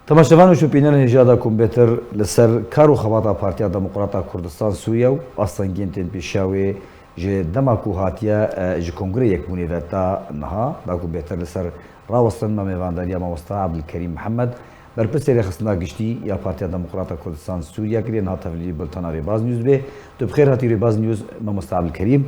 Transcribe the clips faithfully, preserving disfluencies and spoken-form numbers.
Temaşevan û şopînerên hêja da ku bêtir li ser kar û xebata Partiya Demokrata Kurdistan Sûriye û astengiyên tên pêşiya wê ji dema ku hatiye, e, ji Kongrê Yekbûnê ve ta niha, da ku bêtir li ser rawestin me mêvandariya mamosta Abdulkerîm Mihemed, berpirsê rêxistina giştî ya Partiya Demokrata Kurdistan Sûriye kiriye, niha tevlî bultena Rêbaz News bê. Tu bi xêr hatî Rêbaz News, mamosta Abdulkerîm.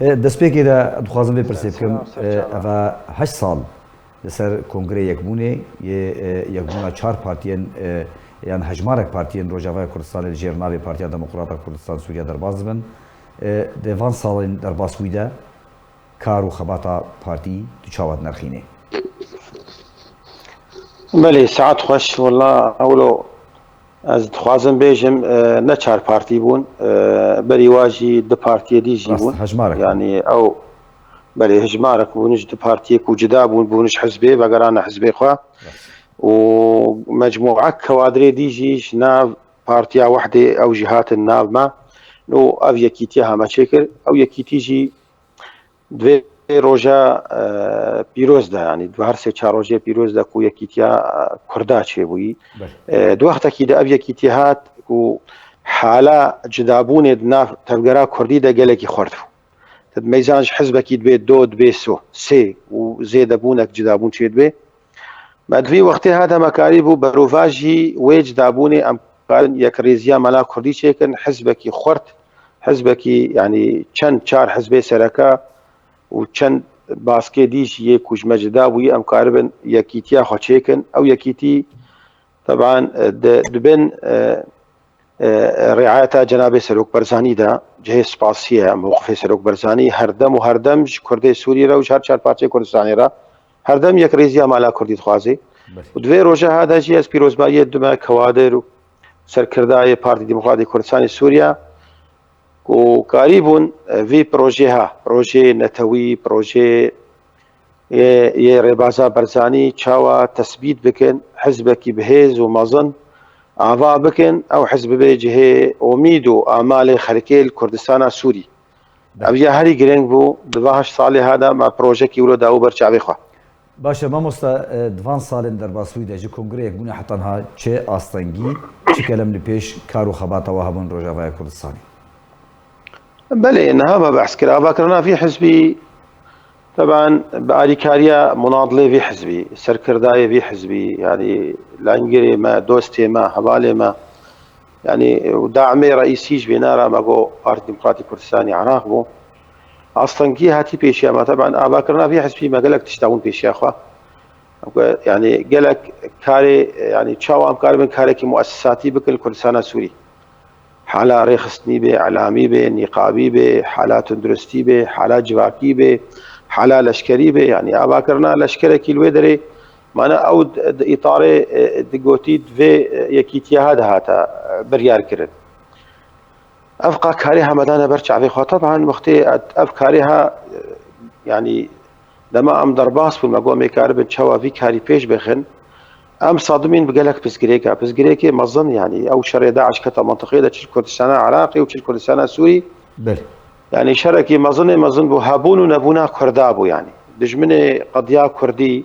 E, destpêkê de dixwazim vê pirsê bikim, Selam, e, serçava. Eva heşt sal li ser Kongrê Yekbûnê yê, e, yekbûna çar partiyên, e, yan hejmarek partiyên Rojavaya Kurdistanê li jêr navê Partiya Demokrata Kurdistan Sûriye derbas dibin. E, di van salên derbasbûyî de kar û xebata partî tu çawa dinirxînî? Belê, saet xweş. Wela, ewlo ez dixwazim bêjim, e, ne çar partî bûn. E, berî wa jî du partiyê dî jî Rast, bûn. Hejmarek bûn. Yanî ew, belê, hejmarek bûn, ji du partiyê ku cida bûn, bûn ji hizbê, vegerane hizbê xwe. Rast. Û mecmûek kewadrê dî jî ji nav Partiya Wehdê ew jî hatin nav me. Û ev yekîtiya heme çêkir. Ew yekîtî jî di vê roja, e, pîroz de, yanî di her sê çar rojê pîroz de ku yekîtiya, e, Kurda çêbûyî. Belê. E, di wextekî de ev yekîtiye hat ku hala cidabûnê di nav tevgera Kurdî de gelekî xurt bû. Di meyzan ji hizbekî dibê do, dibê so, sê û zêdebûnek cidabûn çêdibe. Me di vî wextê hat heme karîbû berovajî wê cidabûnê em karin yekrêziya mala Kurdî çêkin, hizbekî xurt, hizbekî, yanî çend çar hizbê sereke û çend baskê dî jî yê ku ji me cida bûyî em karibin yekîtiya xwe çêkin. Ew yekîtî, teban, e, di, dibin, e, e, riayeta Cenabê Serok Barzanî de, cihê spasiye, mewqifê Serok Barzanî herdem û herdem ji Kurdê Sûrî re û ji her çar parçeyê Kurdistanê re herdem yekrêziya mala Kurdî dixwaze. Belê. Û di vê roja ha de jî ez pîrozbayiyê dime kewadir û serkirdayê Partî Demokratîk Kurdistanê Sûriye ku karîbûn, e, vî projê ha, projê netewî, projê yê, yê Rêbaza Barzanî çawa tesbît bikin, hizbekî bi hêz û mezin ava bikin, ew hizb bibe cihê omîd û amalê xelkê li Kurdistana Sûrî. Belê. Ev ya herî girîng bû, di va heşt salê ha de me projekî wilo dawî ber çavê xwe. Baş e, mamosta, e, di van salên derbasbûyî de ji Kongrê Yekbûnê heta niha çi astengî, çi kelem li pêş kar û xebata we hebûn Rojavaya Kurdistanê? Belê, niha me behs kir. Avakirina vî hizbî, teban bi alîkariya munadilê vî hizbî, serkirdayê vî hizbî, yanî lengirê me, dostê me, hevalê me, yanî û daimê reîsî ji bîna re me got Partî Demokratîk Kurdistanê Iraq bû. Astengî hatî pêşiya me, teban avakirina vî hizbî me gelek tişt dabûn pêşiya xwe. Yanî gelek karê, yanî çawa em karibin karekî muessisatî bikin li Kurdistana Sûrî. Hala rêxistinî bê, îlamî bê, nîqabî bê, hala tunduristî bê, hala civakî bê, hala leşkerî bê. Yanî avakirina leşkerekî li wê derê, mana ew di, di îtarê, e, di gotî di vê, e, yekîtiya ha de hate, e, biryar kirin. Ev qa karê heme dane ber çavê xwe. Teban wextê ev karê ha, e, yanî dema em derbas bûn, me got em ê karibin çawa vî karî pêş bixin. Em sadimîn bi gelek pirsgirêka. Pirsgirêkê mezin, yanî ew şerê DAIŞ kete mentiqê de çi li Kurdistana Iraqê û çi li Kurdistana Sûrî. Belê. Yanî şerekî mezin ê mezin bû, hebûn û nebûna Kurda bû yanî. Dijminê qediya Kurdî,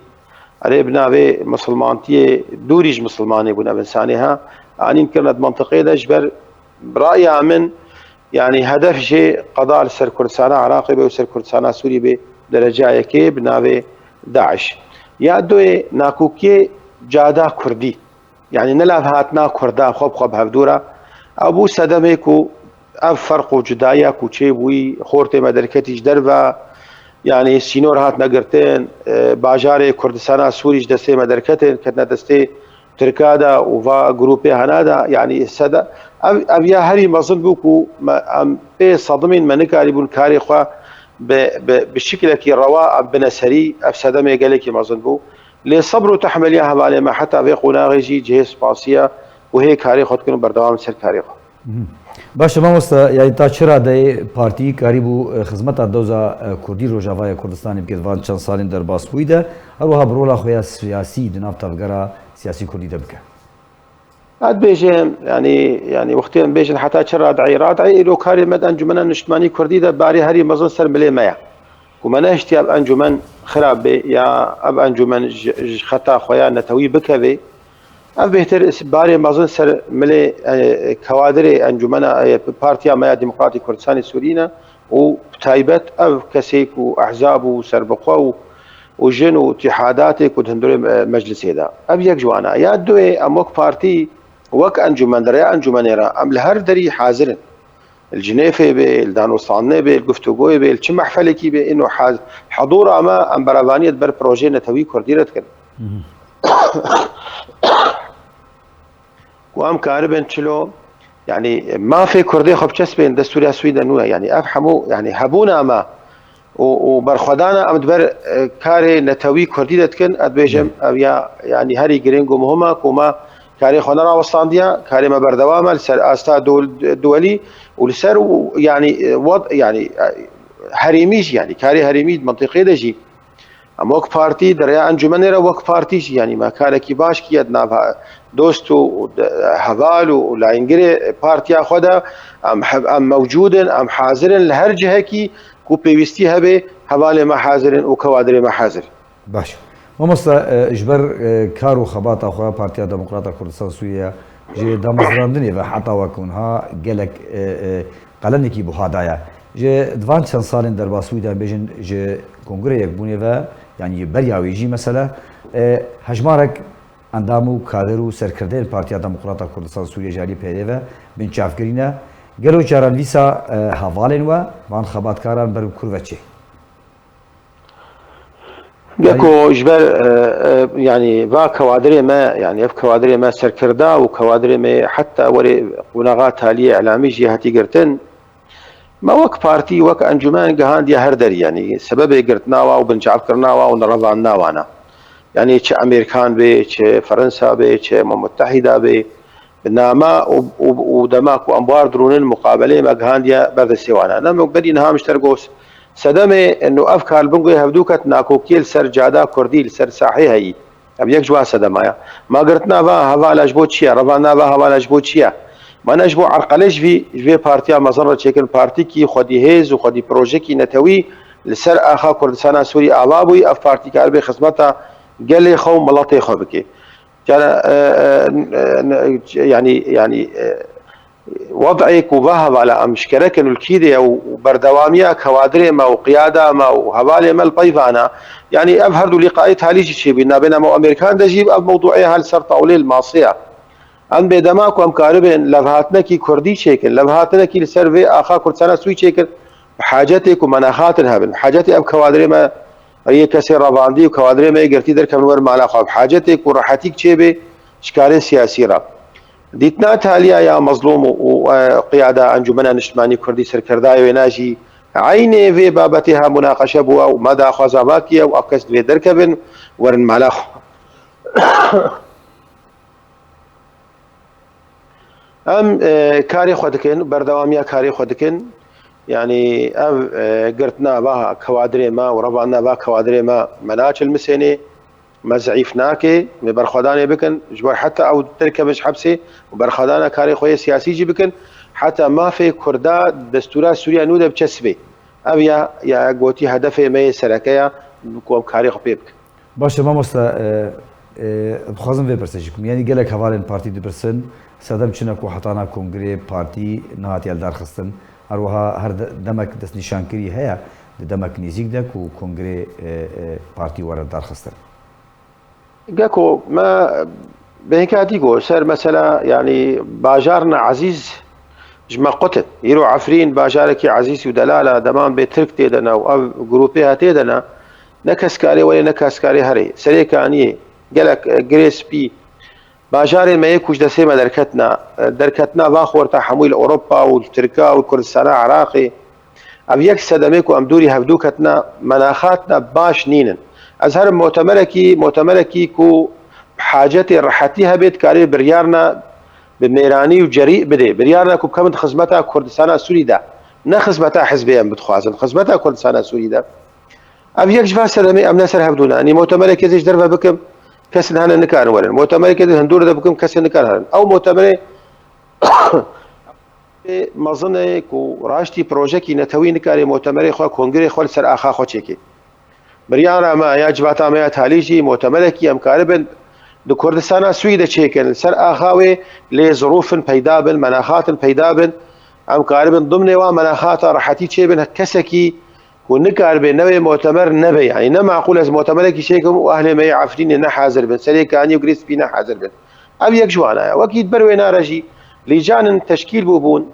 erê bi navê misilmantiyê dûrî ji misilmanê bûn ev insanê ha. Anîn kirine di mentiqê de ji ber bi raya min, yanî hedef jê qeda li ser Kurdistana Iraqê be û ser Kurdistana Sûrî be, dereca yekê bi navê DAIŞ. Ya doyê nakokiyê cada Kurdî. Yanî ne lav hatina Kurda xwe bi xwe bi hevdû re. Ew bû sedemê ku ev ferq û cudayiya ku çêbûyî, xortê me derketî ji derve, yanî sînor hatine girtin, e, bajarê Kurdistana Sûrî ji destê me derketin, ketine destê Tirka de û va grûpê hena de, yanî sede-, ev, ev ya herî mezin bû ku me, em pê sedimîn me nikarîbûn karê xwe bi, bi, bi şiklekî rewa em bine serî, ev sedemê gelekî mezin bû. Lê sebr û tehmeliya hevalê me heta vê qonaxê jî cihê spasiya û hê karê xwe dikin û berdewam li ser karê xwe. Mhm. Baş e mamosta, yanî ta çi radeyê partî karîbû, e, xizmeta doza, e, Kurdî Rojavaya Kurdistanê bike di van çend salên derbasbûyî de, her wiha bi rola xwe ya siyasî di nav tevgera siyasî Kurdî de bike? Ez dibêjim, yanî, yanî wextê em bêjin heta çi radeyê, radeyê îro karê me di Encûmena Niştimanî Kurdî de barê herî mezin ser milê me ye. Ku me nehiştiye ev encûmen xirab bê ya ev encûmen ji, ji xeta xwe ya netewî bikeve, Ev bêhtir barê mezin ser milê, e, kewadirê encûmena, e, Partiya me ya Demokratîk Kurdistanê Sûrî ne û bi taybet ev kesê ku ehzab û serbixwe û, û jin û îtîhadatê ku di hundirê, e, meclisê de. Ev yek ji wan e. Ya duê, em wek partî, wek encûmen, di rêya encûmenê re, em li her derî hazir in. Li Cinêfê bê, li danûstandinê bê, li guftûgoyê bê, li çi mehfelekî bê, îno haz-, hedûra me, em berevaniyê di ber projeyê netewî Kurdî re dikin. Ku em karibin çilo, yanî mafê Kurdê xwe biçespên destûriya Swîden nû ye. Yanî ev hemû, yanî hebûna me û, û berxwedana em di ber, e, karê netewî Kurdî de dikin, ez dibêjim, ev ya, yanî herî girîng û muhim e ku me karê xwe nerawestandiye, karê me berdewam e li ser asta dol-, duwelî û li ser û, yanî, e, wed-, yanî, e, herêmî jî, yanî karê herêmî di mintîqê de jî. Em wek partî, di rêya encûmenê re wek partî jî, yanî me karekî baş kiye di nav ha-, dost û, û de-, heval û, û layîngirê partiya xwe de em he-, em mewcûd in, em hazir in li her cihekî ku pêwîstî hebe, hevalê me hazir in û kewadirê me hazir. Baş. Mamosta, e, ji ber, e, kar û xebata xwe Partiya Demokrata Kurdistan Sûriye ji damezrandinê ve heta wek niha gelek, e, e, qelenekî buha daye. Ji di van çend salên derbasbûyî de em bêjin ji Kongrê Yekbûnê ve, yanî beriya wê jî mesela, e, hejmarek endam û kadir û serkirdeyên Partiya Demokrata Kurdistan Sûriye ji alî P Y D ve binçavkirî ne. Gelo caran vîsa, e, hevalên we van xebatkaran ber bi kur ve çê? Geko ji ber, e, e, yanî va kewadirê me, yanî ev kewadirê me serkirda û kewadirê me heta werê qonaxa taliyê îlamî jî hatî girtin. Me wek partî, wek encûmen gihandiye her derî, yanî sebebê girtina wa û binçavkirina wa û nerevandina wan e. Yanî çi Amerîkan bê, çi Ferensa bê, çi Umem Mutehîda bê, bi name û, û, û dema ku em bar dirûnin muqabeleyê me gihandiye ber destê wan e. Ne min berî niha min ji te re got, sedemê û ev karbingê hevdû ket nakokiyê li ser cada kurdî, li ser sahê heyî. Ev yek ji wan sedema ye. Ma girtina va hevala ji bo çi ye? Revandina va hevala ji bo çi ye? Ma ne ji bo erqelê ji vî, ji vê partiya mezin re çêkin, partîkî xwedî hêz û xwedî projekî netewî li ser axa Kurdistana Sûrî ava bûyî, ev partî karibe xizmeta gelê xwe û miletê xwe bike. Cara, e, e, e, yanî, yanî, e, wed'ê ku va hevala em ji kerekin û li kî de ye û, û berdewamiya kewadirê me û qiyada me û hevalê me li pey vana, yanî ev her du lîqayê talî jî çêbî. Nabêna me û Amerîkan de jî ev mewdûê ha li ser tawlê li masê ye. Em bê dema ku em karibin levhatinekî kurdî çêkin, levhatinekî li ser vê axa Kurdistana Sûrî çêkin, bi hacetê ku me nexatin hebin, bi hacetê ev kewadirê me yê kesê revandî û kewadirê me yê girtî derkevin werin mala xwe, bi hacetê ku rehetîk çêbê ji karê siyasî re. Dîtina taliya ya Mezlûm û, û, e, qiyada Encûmena Niştimanî Kurdî serkerdayê wêna jî eynê vê babetê ha munaqeşe bûye û me daxwaza va kiye û ev kes divê derkevin, werin mala xwe. Em, e, karê xwe dikin, berdewamiya karê xwe dikin. Yanî ev, e, girtina va kewadirê me û revandina va kewadirê me, me naçilmisênê, me zeîf nake, me berxwedanê bikin. Ji ber heta ew derkevin ji hepsê û berxwedana karê xwe yê siyasî jî bikin, heta mafê Kurda destûra Sûriya nû de biçe sibê. Ev ya, ya gotî hedefê me yê sereke ya, ku em karê xwe pê bikin. Baş e mamoste, e, e, dixwazim vê pirsê jî bikim. Yanî gelek hevalên partî dipirsin, sedem çi ne ku hetana kongrê partî nehatiye lidarxistin. Her wiha her de-, demek destnîşankirî heye, di demek nêzîk de ku kongrê, e, e, partî were lidarxistin. Geko, me bêhkatî got, ser mesela, yanî bajarna ezîz ji me qutin. Îro Efrîn bajarekî ezîz û delal e, deman bê Tirk tê de ne û ev grûpê ha tê de ne. Ne kes karê werê, ne kes karê herê. Serê kaniyê, gelek, e, girê spî. Bajarê me yê ku ji destê me derketine, e, derketina va xorta hemûyî li Ewropa û li Tirka û li Kurdistana Iraqê. Ev yek sedemê ku em dûrî hevdû ketine, me naxatine baş nînin. Ez herim motemerekî, motemerekî ku bi hacetê rehetî hebe, dikarê biryarna bi mêranî û cerî bidê. Biryarna ku bikevin di xizmeta Kurdistana Sûrî de. Ne xizmeta hizbê em bidixwazin, xizmeta Kurdistana Sûrî de. Ev yek ji van sedemê em ne ser hev dû ne. Yanî motemerekê ez ê ji derve bikim, kesên hene nikarin werin. Motemerekê di hundur de bikim, kesên nikarin herin. Ew motemerê mezine ku raştî projekî netewî nikare motemerê xwe, kongrê xwe li ser axa xwe çêke. Biryara me ya civata me ya talî jî motemerekî em karibin Di Kurdistana Sûrî de çêkin, li ser axa wê lê zirûfin peyda bin, menaxatin peyda bin. Em karibin dimnê wan menaxata rehetî çêbin. Kesekî ku nikaribe newê mutemer nebe, yanî ne maqûl ez mutemerekî çêkim û ehlê me yê Efrînê ne hazir bin, Serê Kanî û Girê Spî ne hazir bin. Ev yek ji wana ye. Wekî di ber wê nare jî lîcanin teşkîl bûbûn.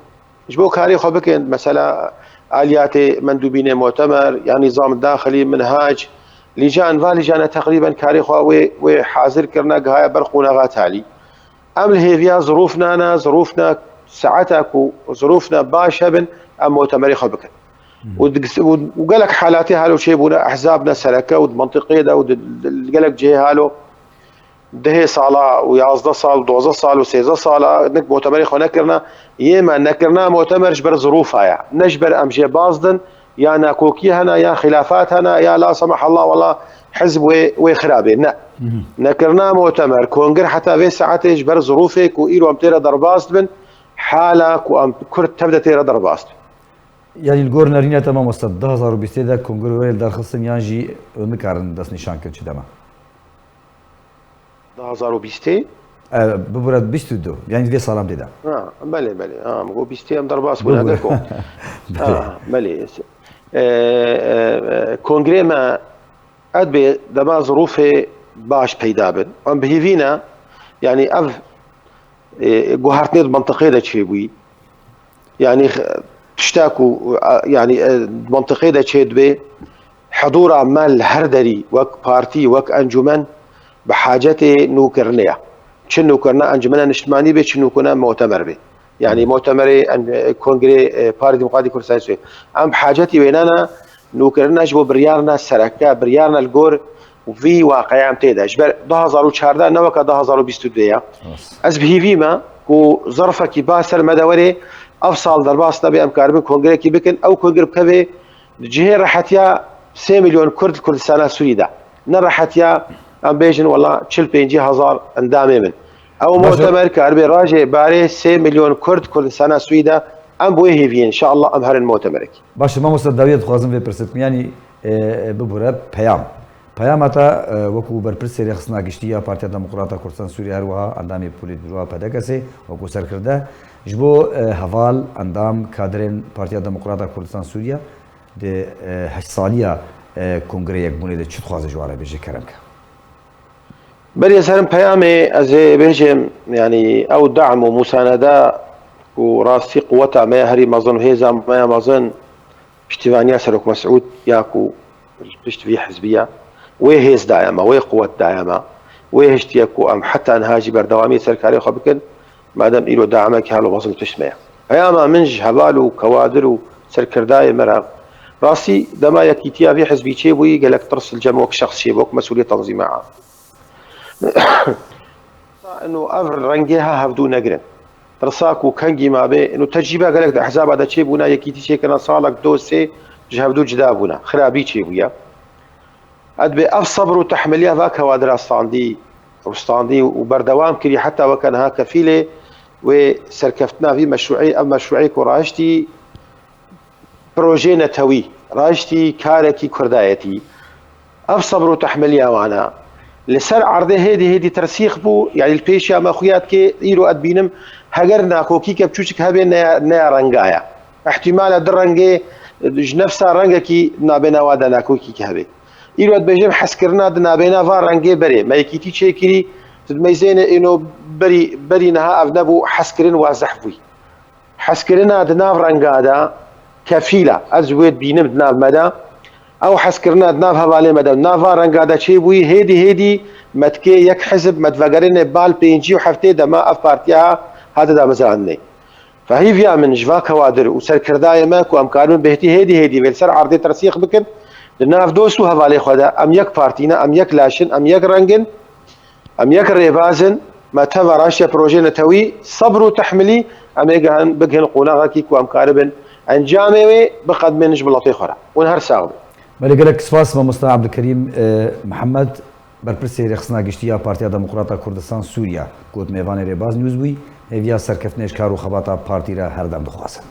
Ji bo karê xwe bikin, mesela aliyatê mendûbînê mutemer, ya nîzam daxilî, minhac, lîcan, va lîcane teqrîben karê xwe wê, wê hazir kirine, gihaye ber qonaxa talî. Em li hêviya zirûf nane, zirûf ne saeta ku zirûf ne baş hebin, em mutemerê xwe bikin. Û digs-, û, û gelek halatê halo çêbûne, ehzab ne sereke û di mintiqê de û di, di, di gelek cihê halo dehê sala û yazdeh sal û dozdeh sal û sêzdeh sala nik mutemerê xwe nekirine, yê me nekirina mutemer ji ber zirûfa ye, ne ji ber em jê baz din, ya nakokî hene, ya xilafat hene, ya la semahallah wela hizb wê, wê xirabê. Ne. Nekirina mutemer, kongir heta vê saetê ji ber zirûfê ku îro em tê re derbas dibin, hala ku em Kurd tev de tê re derbas dibin. Yanî li gor nerîna te mamoste, du hazar û bîstê de kongir were li dar xistin yan jî nikarin destnîşan kirin çi dema? Du hazar û bîstê? E, bibûre bîst û du, yanî vê salan tê de. Ha, belê, belê. Ha, min got bîstê em derbas bûne, Bibûre. Deko. Belê. Ha, belê. E, e, e, kongrê me, ez bê dema zirûfê baş peyda bin. Em bi hêvî ne, yanî ev, e, guhertinê di mintiqê de çêbûyî. Yanî, tişta ku, e, yanî, e, di mintiqê de çêdibê, hidûra me li her derî wek partî, wek encûmen bi hacetê nûkirinê ye. Çi nûkirina encûmena niştimanî bê, çi nûkirina mutemer bê. Yanî mutemerê en-, e, kongrê, e, Parê Demokratîk Kurdistanê Sûriyê. Em bi hacetî wêne ne, nûkirina ji bo biryarina sereke, biryarina li gor vî waqiya em tê de. Ji ber du hazar û çardeh ne weke du hazar û bîst û duyê ye. Rast. Ez bi hêvî me ku zerfekî baş ser me de were, ev sal derbas nebe, em karibin kongrekî bikin, ew kongre bikeve di cihê rehetiya sê milyon Kurd li Kurdistana Sûrî de. Ne rehetiya em bêjin, wela çil pêncî hezar endamê min. Ew Baş e. mutemer karibe rajê barê sê milyon Kurd Kurdistana Sûrî de, em bi wê hêviyê, înşallah em herin mutemerekî. Baş e, mamoste, dawiya dixwazim vê pirsê bikim, yanî, e, e, bibûre peyam. Peyama te, e, wekû berpirsê Rêxistina Giştî ya Partiya Demokrata Kurdistan Sûriye, her wiha endamê Polîtbûroa P D K'ê, wekû serkirde, ji bo, e, heval, endam, kadirên Partiya Demokrata Kurdistan Sûriye di, e, heşt saliya, e, Kongrê Yekbûnê de çi dixwaze ji wan re bêje, kerem ke? Berê ez herim peyamê, ez ê bêjim, yanî ew dam û musaneda ku rastî quweta me ya herî mezin û hêza me ya mezin piştîvaniya Serok Mesûd ya ku pişt vî hizbî ye, wê hêz daye me, wê quwet daye me, wê hiştiye ku em heta niha jî berdewamî ser karê xwe bikin, madem îro damekî halo mezin pişt me ye. Peyama min ji heval û kewadir û serkirdayê me re, rastî dema yekîtiya vî hizbî çêbûyî, gelek tirs li cem wek şexs çêbû, wek mesûliyê tenzîma a. Ino ev rengê ha hevdû negirin. Tirsa ku kengî mabe, ino tecrîbe gelek di ehzaba de çêbûna, yekîtî çêkirina salek, do, sê ji hevdû cida bûna. Xirabî çêbûye. Edbê ev sebr û tehmiliya va kewadira standî û standî û berdewam kirî heta weke niha kefîlê wê serkeftina vî meşrûî, ev meşrûî ku raştî projeyê netewî, raştî karekî kurdayetî. Ev sebr û tehmiliya wan e. Li ser erdê hêdî hêdî tersîx bû, yanî li pêşiya me xuya dike, îro ez dibînim, heger nakokîke biçûçik hebe, ne, ne ya renga ye. Îhtîmal e di rengê, ji nefsa rengekî nabêna wa de nakokîke hebe. Îro ez dibêjim hezkirina di nabêna va rengê berê. Me yekîtî çêkirî, tu dimeyzêne êno berî, berî niha ev nebû, hezkirin wazeh bûyî. Hezkirina di nav renga de kefîl e. Ez ji wê dibînim di nav me de. Ew hezkirina di nav hevalê me de, di nav va renga de çêbûyî, hêdî hêdî me dikê yek hizb, me divegerîne bal pêncî û heftê dema ev partiya hate damezrandinê. Fehîviya min ji va kewadir û serkirdayê me ku em karibin bêhtî hêdî hêdî vê li ser erdê tersîx bikin, di nav dost û hevalê xwe de em yek partî ne, em yek laş in, em yek reng in. Em yek rêbaz in, me teva raştiya projeyê netewî, sebr û tehmilî, em ê gihin, bigihin qonaxekî ku em karibin encamê wê biqedimên ji miletê xwe re. Hûn her sax bin. Belê, gelek spas, mamosta Abdulkerîm, e, Mihemed, berpirsê Rêxistina Giştî ya Partiya Demokrata Kurdistan Sûriye, ku di mêvanê Rêbaz News bûyî, hêviya serkeftinê ji kar û xebata partî re her dem dixwazin.